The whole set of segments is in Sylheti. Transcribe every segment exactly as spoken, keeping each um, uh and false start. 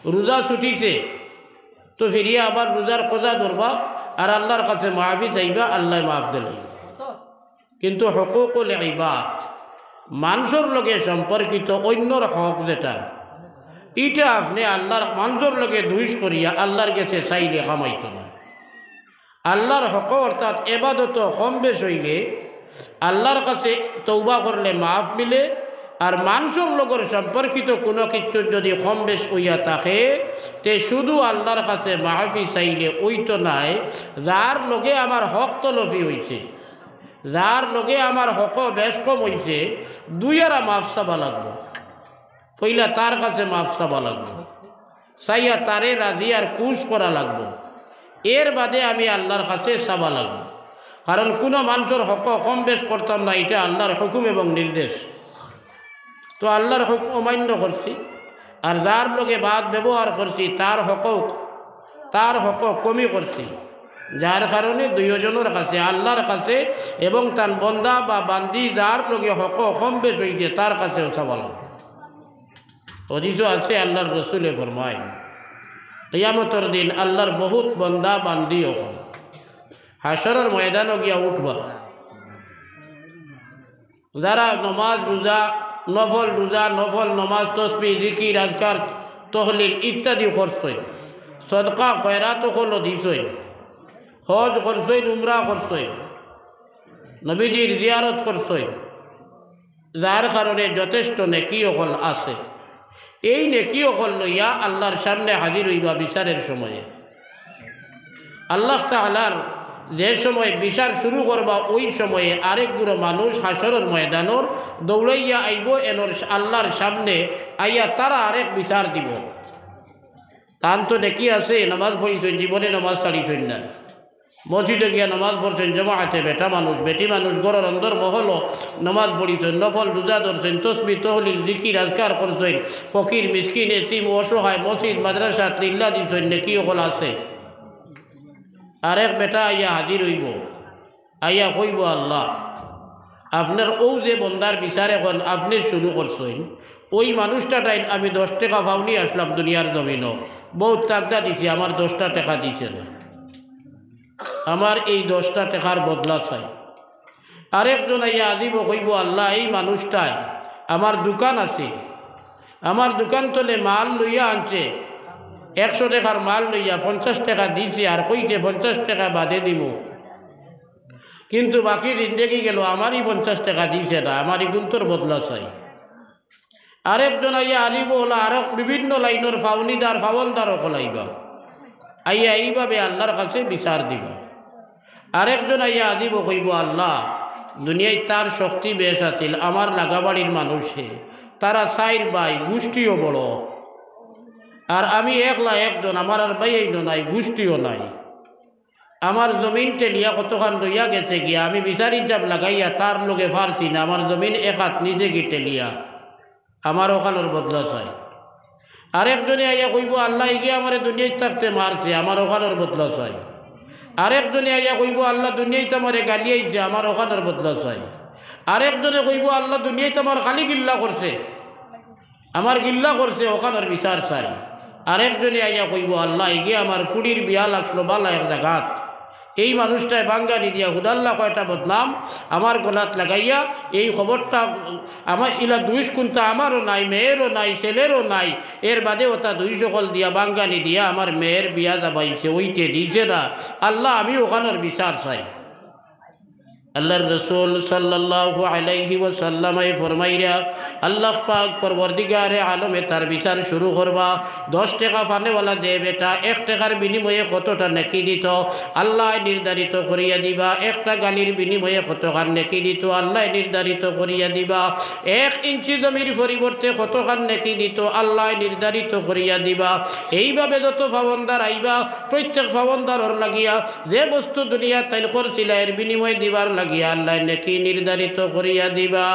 রোজা ছুটিছে, তো ফিরিয়া আবার রোজার কজা ধরবা, আর আল্লাহর কাছে মাফি চাইবা, আল্লায় মাফ দিলাইবা। কিন্তু হুকুকুল ইবাদ, মানষর লগে সম্পর্কিত অইন্যর হক যেটা, ইটা আপনে আল্লাহর, মানষর লগে দুষ করিয়া আল্লাহর গেছে চাইলে কামাইতো না। আল্লাহর হক অর্থাৎ এবাদত কম বেশ অইলে আল্লাহর কাছে তওবা করলে মাফ মিলে, আর মানষর লগর সম্পর্কিত কুনু কিছু যদি কম বেশ অইয়া থাকে, তে শুধু আল্লাহর কাছে মাফি চাইলে অইতো নায়। যার লগে আমার হক তলফি অইছে, যার লগে আমার হক বেশ কম অইছে, দুইয়ারা মাফ চাবা লাগবো। পয়লা তার কাছে মাফ চাবা লাগবো, চাইয়া তারে রাজি আর খুশ করা লাগবো, এর বাদে আমি আল্লাহর কাছে চাবা লাগবো। কারণ কুনু মানষর হক কম বেশ করতাম না, ইটা আল্লাহর হুকুম এবং নির্দেশ। তো আল্লাহর হুকুম অমান্য করছি, আর যার লগে বাদ ব্যবহার করছি, তার হক, তার হক কমি করছি, যার কারণে দুইওজনর কাছে, আল্লাহর কাছে এবং তান বন্দা বা বান্দি যার লগে হক কম বেশ অইছে, তার কাছেও চাবা লাগবো। হাদিসও আছে, আল্লাহর রসুলে ফরমাইন, কিয়ামতর দিন আল্লাহর বহুত বন্দা বান্দি অকল হাশরর ময়দানো গিয়া উঠবা। যারা নমাজ রোজা, নফল রোজা, নফল নমাজ, তসবিহ, জিকির, আজকার, তহলিল ইত্যাদি করছইন, সদকা খয়রাত অকলও দিছইন, হজ করছইন, উমরা করছইন, নবীজির জিয়ারত করছইন, যার কারণে যথেষ্ট নেকি অকল আছে। এই নেকি অকল লইয়া আল্লাহর সামনে হাজির অইবা বিচারের সময়ে। আল্লাহ তাআলার যে সময় বিচার শুরু করবা, ওই সময়ে আরেক গুরু মানুষ হাশরর ময়দানর দৌড়াইয়া আইবো এনর আল্লাহর সামনে, আইয়া তারা আরেক বিচার দিবো। তান তো নেকি আছে, নামাজ পড়ছইন, জীবনে নামাজ ছাড়ছইন না, মসজিদো গিয়া নামাজ পড়ছইন, জমাতে বেটা মানুষ, বেটি মানুষ, ঘরর অন্দর মহলো নামাজ পড়ছইন, নফল রোজা ধরছইন, তসবিহ, তহলিল, জিকির, আজকার করছইন, ফকির, মিসকিন, এতিম, অসহায়, মসজিদ, মাদ্রাসাত লিল্লা দিছইন, নেকি অকল আছে। আরেক বেটা আইয়া হাজির অইবো, আইয়া কইবো, "আল্লাহ, আপনার অউ যে বন্দার বিচার এখন আপনে শুরু করছইন, ওই মানুষটা টাইন আমি দশ টেকা পাওনি আছলাম দুনিয়ার জমিনো, বহুত তাগদা দিছি, আমার দশটা টেকা দিছে না, আমার এই দশটা টেকার বদলা চাই।" আরেকজন আইয়া আজিবো কইবো, "আল্লাহ, এই মানুষটায় আমার দোকান আছে, আমার দোকান তলে মাল লইয়া আনছে, একশো টেকার মাল লইয়া পঞ্চাশ টেকা দিছে, আর কইছে পঞ্চাশ টেকা বাদে দিমু, কিন্তু বাকি জিন্দেগি গেল, আমারই পঞ্চাশ টেকা দিছে না, আমার ইগুন্তর বদলা চাই।" আরেকজন আইয়া আজিবো অলা আরক বিভিন্ন লাইনর পাওনিদার, পাওনদার অকল আইবা, আইয়া এইভাবে আল্লাহর কাছে বিচার দিবা। আরেকজন আইয়া আজিবো কইবো, "আল্লাহ, দুনিয়াত তার শক্তি বেশ আছিল, আমার লাগাবাড়ির মানুষ হে, তারা চাইর ভাই, গুষ্টিও বড়, আর আমি একলা একজন, আমার আর ভাইয়াইনও নাই, গুষ্টিও নাই। আমার জমিন ঠেলিয়া কতখান লইয়া গেছে গিয়া, আমি বিচার হিসাব লাগাইয়া তার লগে পারছি না, আমার জমিন এক আত নিছে গি ঠেলিয়া, আমার অখানর বদলা চাই।" আরেকজনে আইয়া কইবো, "আল্লাহ, ইগিয়ে আমারে দুনিয়াত থাকতে মারছে, আমার অখানর বদলা চাই।" আরেকজনে আইয়া কইবো, "আল্লাহ, দুনিয়াত আমারে গালিয়াইছে, আমার অখানর বদলা চাই।" আরেকজনে কইবো, "আল্লাহ, দুনিয়াত আমার খালি গিল্লা করছে, আমার গিল্লা করছে, অখানর বিচার চাই।" আরেকজনে আইয়া কইবো, "আল্লাহ, ইগিয়ে আমার ফুড়ির বিয়া লাগছিল বালা এক জাগাত, এই মানুষটায় বাঙ্গানি দিয়া হুদাল্লা কয়টা বদনাম আমার গলাত লাগাইয়া, এই খবরটা আমার ইলা দুষ কুন্তা আমারও নাই, মেয়েরও নাই, ছেলেরও নাই, এর বাদে ওটা দুষ অকল দিয়া বাঙ্গানি দিয়া আমার মেয়ের বিয়া দাবাইছে, অইতে দিছে না। আল্লাহ, আমি অখানর বিচার চাই।" আল্লাহর রাসূল সাল্লাল্লাহু আলাইহি ওয়াসাল্লামে ফরমাইরা, আল্লাহ পাক পরওয়ারদিগারে আলমে তার বিচার শুরু করবা। দশ টেকা পানেওয়ালা যে বেটা এক টেকার বিনিময়ে কতটা নেকি দিত, আল্লায় নির্ধারিত করিয়া দিবা। একটা গালির বিনিময়ে কতখান নেকি দিত, আল্লায় নির্ধারিত করিয়া দিবা। এক ইঞ্চি জমির পরিবর্তে কতখান নেকি দিত, আল্লায় নির্ধারিত করিয়া দিবা। এইভাবে যত পাওনদার আইবা, প্রত্যেক পাওনদারর লাগিয়া যে বস্তু দুনিয়াত তাইন করছিলা, এর বিনিময়ে দিবার লাগিয়া আল্লায় নেকি নির্ধারিত করিয়া দিবা।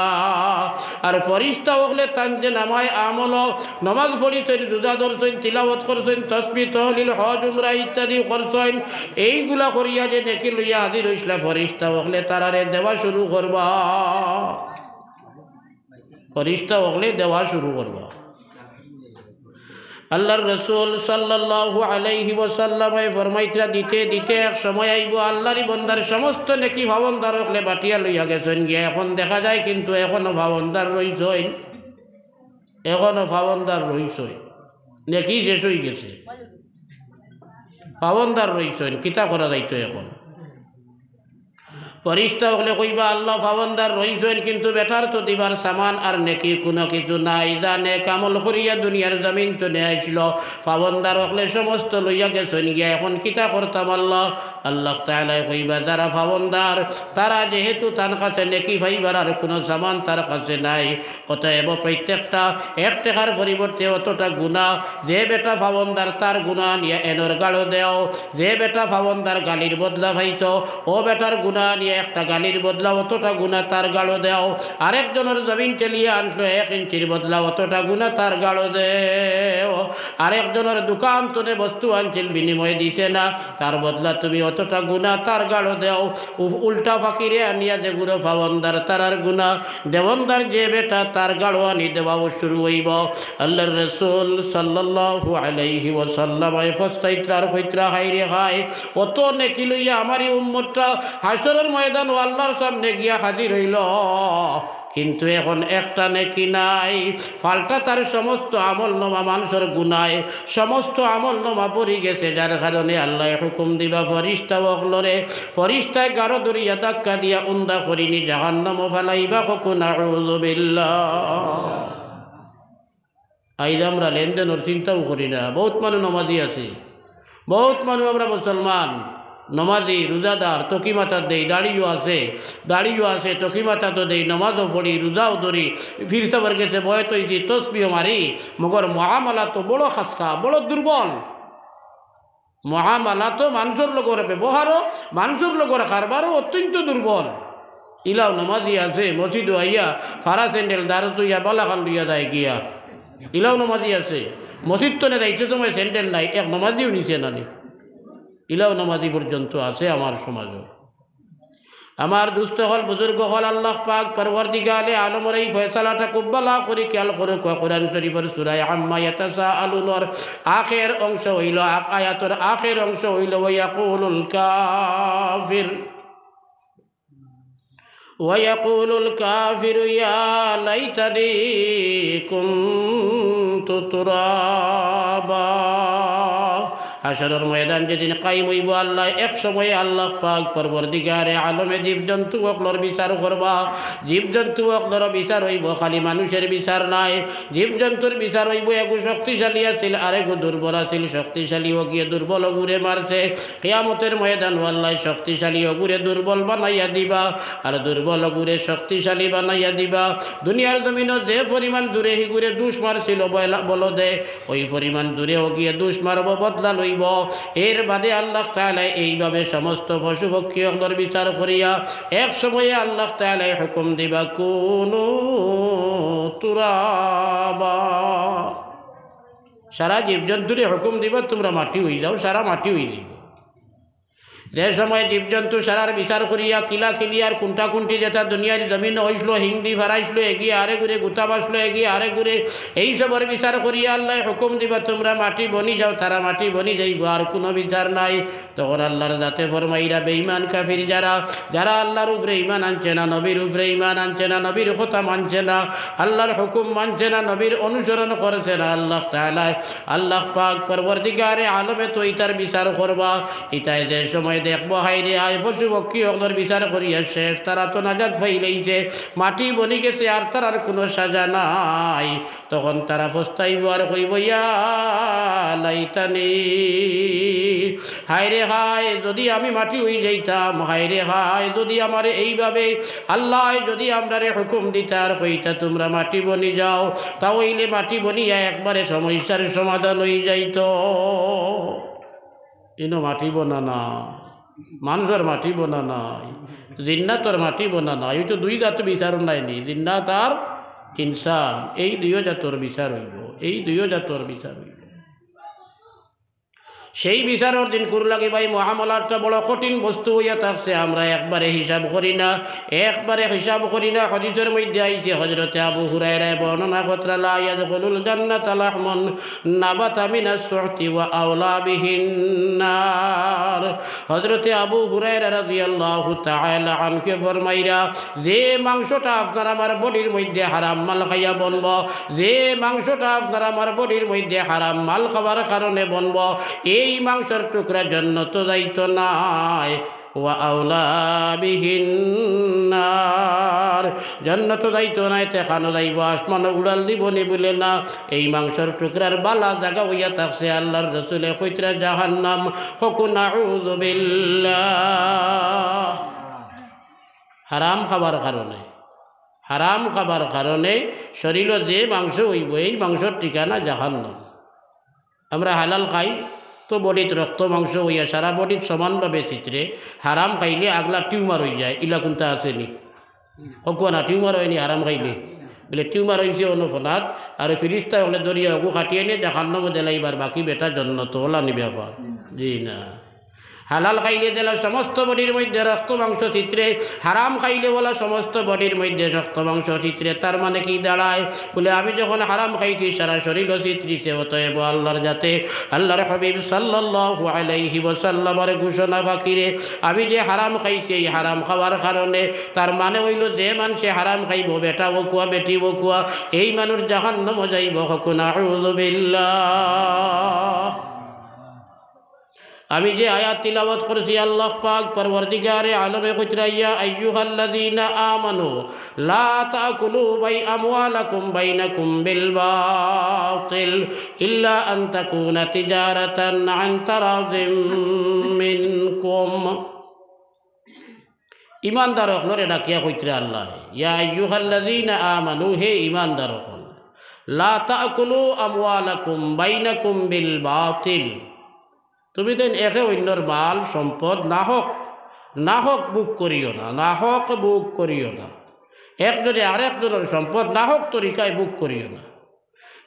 আর ফিরিস্তা অকলে তান যে নামায় আমল, নমাজ পড়ছইন, রোজা ধরছইন, তিলাওয়াত করছইন, তসবিহ, তহলিল, হজ, উমরা ইত্যাদি করছইন, এইগুলা করিয়া যে নেকি লইয়া হাজির অইছলা, ফিরিস্তা অকলে তারারে দেওয়া শুরু করবা। ফিরিস্তা অকলে দেওয়া শুরু করবা। আল্লাহর রসুল সাল্লাল্লাহু আলাইহি ওয়াসাল্লামে ফরমাইতরা, দিতে দিতে এক সময় আইবো, আল্লাহরই বন্দার সমস্ত নেকি ফাওনদার অকলে বাটিয়া লইয়া গেছইন গিয়া। এখন দেখা যায় কিন্তু এখনো ফাওনদার রইছইন, এখনো ফাওনদার রইছইন, নেকি শেষ অইগেছে, ফাওনদার রইছইন, কিতা করা যাইতো এখন? ফিরিস্তা অকলে কইবা, আল্লাহ, ফাওনদার রইছইন, কিন্তু বেটার তো দিবার সামান আর নেকি কুনু কিছু নাই। যা নেক আমল করিয়া দুনিয়ার জমিন তনে আইছলো, ফাওনদার অকলে সমস্ত লইয়া গেছইন গিয়া, এখন কিতা করতাম আল্লাহ? আল্লাহ তাআলায় কইবা, যারা ফাওনদার, তারা যেহেতু তান কাছে নেকি পাইবার আর কুনু সামান তার কাছে নাই, অতএব প্রত্যেকটা এক টেকার পরিবর্তে অতটা গুনা, যে বেটা ফাওনদার তার গুনা আনিয়া এনর গালো দেও, যে বেটা ফাওনদার গালির বদলা পাইতো, ও বেটার গুনা আনিয়া একটা গালির বদলা অতটা গুনা তার গালো দেও, আরেকজনর জমিন ঠেলিয়া আনলো এক ইঞ্চির বদলা অতটা গুনা তার গালো দেও, আরেকজনর দোকান তনে বস্তু আনছিল বিনিময়ে দিছে না, তার বদলা তুমি অতটা গুনা তার গালো দেও। উ-, উল্টা ফকিরে আনিয়া যেগুরে ফাওনদার তারার গুনা, দেওনদার যে বেটা তার গালো আনি দেওয়াও শুরু অইবো। আল্লাহর রসুল সাল্লাল্লাহু আলাইহি ওয়াসাল্লামে ফস্তাইতরা আর কইতরা, হায় রে হায়, অত নেকি লইয়া আমারই উম্মতটা হাশরর ময়দান ও আল্লাহর সামনে গিয়া হাজির অইলো, কিন্তু এখন একটা নেকি নাই, পাল্টা তার সমস্ত আমল নামা মানষর গুনায় সমস্ত আমল নামা ভরি গেছে, যার কারণে আল্লায় হুকুম দিবা ফিরিস্তা অকলরে, ফিরিস্তায় গারো ধরিয়া ধাক্কা দিয়া উন্দা করিনি জাহান্নামো ফালাইবা। কউক্কা নাউযুবিল্লাহ। আইজ আমরা লেনদেনর চিন্তাও করি না। বউত মানুষ নমাজি আছে, বউত মানুষ আমরা মুসলমান, নমাজি, রোজাদার, তকি মাথাত দেই, দাড়িও আছে, দাড়িও আছে, তকি মাথাত দেই, নমাজও পড়ি, রোজাও ধরি, পীর সাবর গেছে বয়াত অইছি, তসবিও মারি, মগর মুআমালাতো বড় খাস্তা, বড় দুর্বল। মুআমালাতো, মানষর লগর ব্যবহারও, মানষর লগর কারবারও অত্যন্ত দুর্বল। ইলাও নমাজি আছে, মসজিদো আইয়া ফাড়া স্যান্ডেল দারো থইয়া বালাখান লইয়া যায় গিয়া। ইলাও নমাজি আছে, মসজিদ তনে যাইতে সময় স্যান্ডেল নাই, এক নমাজিও নিছে না নি। ইলাও নমাজি পর্যন্ত আছে আমার সমাজো। আমার দুস্ত অকল, বুজুর্গ অকল, আল্লাহ পাক পরওয়ারদিগারে আলমর এই ফয়সালাটা খুব ভালা করি খেয়াল করউক্কা। কোরআন শরীফর সূরা আম্মা ইয়াতাসাআলুনর আখের অংশ অইলো, আ-, আয়াতর আখের অংশ অইলো, ওয়ায়াকুলুল কাফির, ওয়ায়াকুলুল কাফিরু ইয়া লাইতানি কুনতু তুরাবা। হাশরর ময়দান যেদিন কায়েম অইবো, আল্লাহ এক সময়ে আল্লাহ পাক পরওয়ারদিগারে আলমে জীবজন্তু অকলর বিচার করবা। জীবজন্তু অকলর বিচার অইবো, খালি মানুষর বিচার নায়। জীবজন্তুর বিচার অইবো, এগু শক্তিশালী আছিল, আরেগু দুর্বল আছিল। শক্তিশালী অগিয়ে দুর্বল অগুরে মারছে। কিয়ামতর ময়দান আল্লায় শক্তিশালী অগুরে দুর্বল বানাইয়া দিবা, আর দুর্বল অগুরে শক্তিশালী বানাইয়া দিবা। দুনিয়ার জমিনো যে পরিমাণ জুরে হিগুরে দুষ মারছিল বয়লা-, বলদে, ওই পরিমাণ জুরে অগিয়ে দুষ মারবো, বদলা লইবো। এর বাদে আল্লাহ তাআলায় এইভাবে সমস্ত পশু পক্ষী অকলর বিচার করিয়া এক সময়ে আল্লাহ তাআলায় হুকুম দিবা, কুনু তুরাবা। সারা জীবজন্তুরে হুকুম দিবা, তুমরা মাটি অইযাও, সারা মাটি অইযাইবো। যে সময় জীবজন্তু সারার বিচার করিয়া কিলা কিলিয়ার কুন্টা কুন্টি যেটা দুনিয়ার জমিন অইছলো, হিংদি ফারাইছলো, এগিয়ে আরেগুরে গুতা বাছলো, এগিয়ে আরেগুরে, এই সবর বিচার করিয়া আল্লায় হুকুম দিবা, তুমরা মাটি বনি যাও, তারা মাটি বনি যাইবো, আর কুনু বিচার নাই। তখন আল্লাহর জাতে ফরমাইরা, বেঈমান কাফির যারা, যারা আল্লাহর উপরে ঈমান আনছে না, নবীর উপরে ঈমান আনছে না, নবীর কথা মানছে না, আল্লাহর হুকুম মানছে না, নবীর অনুসরণ করছে না, আল্লাহ তাআলায়, আল্লাহ পাক পরওয়ারদিগারে আলমে তো ইতার বিচার করবা। ইতায় যে সময় দেখবো, হায় রে হায়, পশু পক্ষী অকলর বিচার করিয়া শেষ, তারা তো নাজাত পাইলাইছে, মাটি বনি গেছে, আর তারার কুনু সাজা নাই। তখন তারা পস্তাইবো আর কইবো, ইয়া লাইতানি, হায় রে হায়, যদি আমি মাটি অইযাইতাম, হায় রে হায়, যদি আমারে এইভাবে আল্লায় যদি আমরারে হুকুম দিতা আর কইতা, তুমরা মাটি বনি যাও, তা অইলে মাটি বনিয়া একবারে সমস্যার সমাধান অইযাইতো। ইনো মাটি বনা না, মানষর মাটি বনা নাই, জিন্নাতর মাটি বনা নাই। ওই তো দুই জাত বিচার নাই নি, জিন্নাত আর ইনসান, এই দুইও জাতর বিচার অইবো, এই দুইও জাতর বিচার অইবো। সেই বিচারর দিনকুর লাগি ভাই, মামলাটা বড় কঠিন বস্তু অইয়া থাকছে। আমরা একবারে হিসাব করি না, একবারে হিসাব করি না। হাদিসর মধ্যে আইছে, হযরতে আবু হুরায়রায় বর্ণনা কররা, "লা ইয়াদখুলুল জান্নাতা লাহমুন নাবাতা মিনাস সুহতি ওয়া আওলা বিহিন নার।" হযরতে আবু হুরায়রা রাদিয়াল্লাহু তাআলা আনহু ফরমাইরা, যে মাংসটা আপনার আমার বডির মধ্যে হারাম মাল খাইয়া বনবো, যে মাংসটা আপনার আমার বডির মধ্যে হারাম মাল খাওয়ার কারণে বনবো, এই মাংসর টুকরা জন্নতো যাইতো নায়। ওয়া আওলা বিহিন নার, জন্নতো যাইতো নায়, তে কানো যাইবো? আসমানো উড়াল দিবো নি? বুলে না, এই মাংসর টুকরার বালা জাগা অইয়া থাকছে। আল্লাহর রসুলে কইতরা জাহান্নাম। কউক্কা নাউযুবিল্লাহ। হারাম খাবার কারণে, হারাম খাবার কারণে শরীলো যে মাংস অইবো, এই মাংসর ঠিকানা জাহান্নাম। আমরা হালাল খাই তো বডিত রক্ত মাংস অইয়া সারা বডিত সমানভাবে ছিতরে, হারাম খাইলে আগলা টিউমার অইযায়, ইলা কুন্তা আছে নি? কউক্কা না, টিউমার অয় নি হারাম খাইলে? বুলে টিউমার অইছে অনো ফনাত, আর ফিরিস্তা অকলে ধরিয়া অগু কাটিয়া নিয়া জাহান্নামো দিলাইবার, বাকি বেটা জন্নতো, অলা নি ব্যাপার? জি না। হালাল খাইলে যেলা সমস্ত বডির মধ্যে রক্ত মাংস ছিতরে, হারাম খাইলে অলা সমস্ত বডির মধ্যে রক্ত মাংস ছিতরে। তার মানে কি দাঁড়ায়? বুলে, আমি যখন হারাম খাইছি, সারা শরীলো ছিতরিছে, অতএব আল্লাহর যাতে, আল্লাহর হাবিব সাল্লাল্লাহু আলাইহি ওয়াসাল্লামর ঘোষণা ফাকিরে, আমি যে হারাম খাইছি, এই হারাম খাওয়ার কারণে, তার মানে অইলো যে মানষে হারাম খাইবো, বেটা অউক্কা, বেটি অউক্কা, এই মানুষ জাহান্নামো যাইবো। কউক্কা নাউযুবিল্লাহ। আমি যে আয়াত তিলাওয়াত করছি, আল্লাহ পাক পরওয়ারদিগারে আলমে কইতরা, ইয়া আইয়ুহাল্লাযীনা আমানু লা তাকুলু বাই আমওয়ালাকুম বাইনাকুম বিল বাতিল ইল্লা আন তাকুনা তিজারাতান আন তারাদিম মিনকুম। ইমানদার অকলরে ডাকিয়া কইতরা আল্লাহ, ইয়া আইয়ুহাল্লাযীনা আমানু, হে ইমানদার অকল, লা তাকুলু আমওয়ালাকুম বাইনাকুম বিল বাতিল, তুমি যেন একে অইন্যর মাল সম্পদ নাহক, নাহক ভোগ করিও না, নাহক ভোগ করিও না। একজনে আরেকজনর সম্পদ নাহক তরিকায় ভোগ করিও না।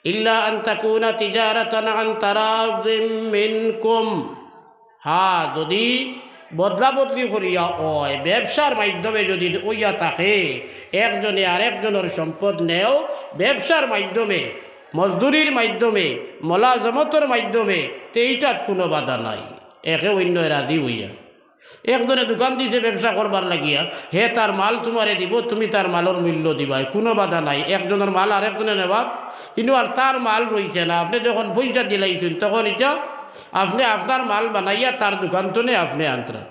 ইল্লা আন তাকুনা তিজারাতান আন তারাদিম মিনকুম। হ্যাঁ, যদি বদলা বদলি করিয়া অয়, ব্যবসার মাধ্যমে যদি অইয়া থাকে, একজনে আরেকজনর সম্পদ নেও, ব্যবসার মাধ্যমে, মজদুরির মাধ্যমে, মোলাজমতর মাধ্যমে, তে ইটাত কুনু বাধা নাই। একে অইন্যয় রাজি অইয়া, একজনে দোকান দিছে ব্যবসা করবার লাগিয়া, হে তার মাল তুমারে দিবো, তুমি তার মালর মূল্য দিবায়, কুনু বাধা নাই। একজনর মাল আরেকজনে নেওয়াত, কিন্তু আর তার মাল রইছে না, আপনে যখন পয়সা দিলাইছইন, তখন ইটা আপনে আপনার মাল বানাইয়া তার দোকান তনে আপনে আনতরা।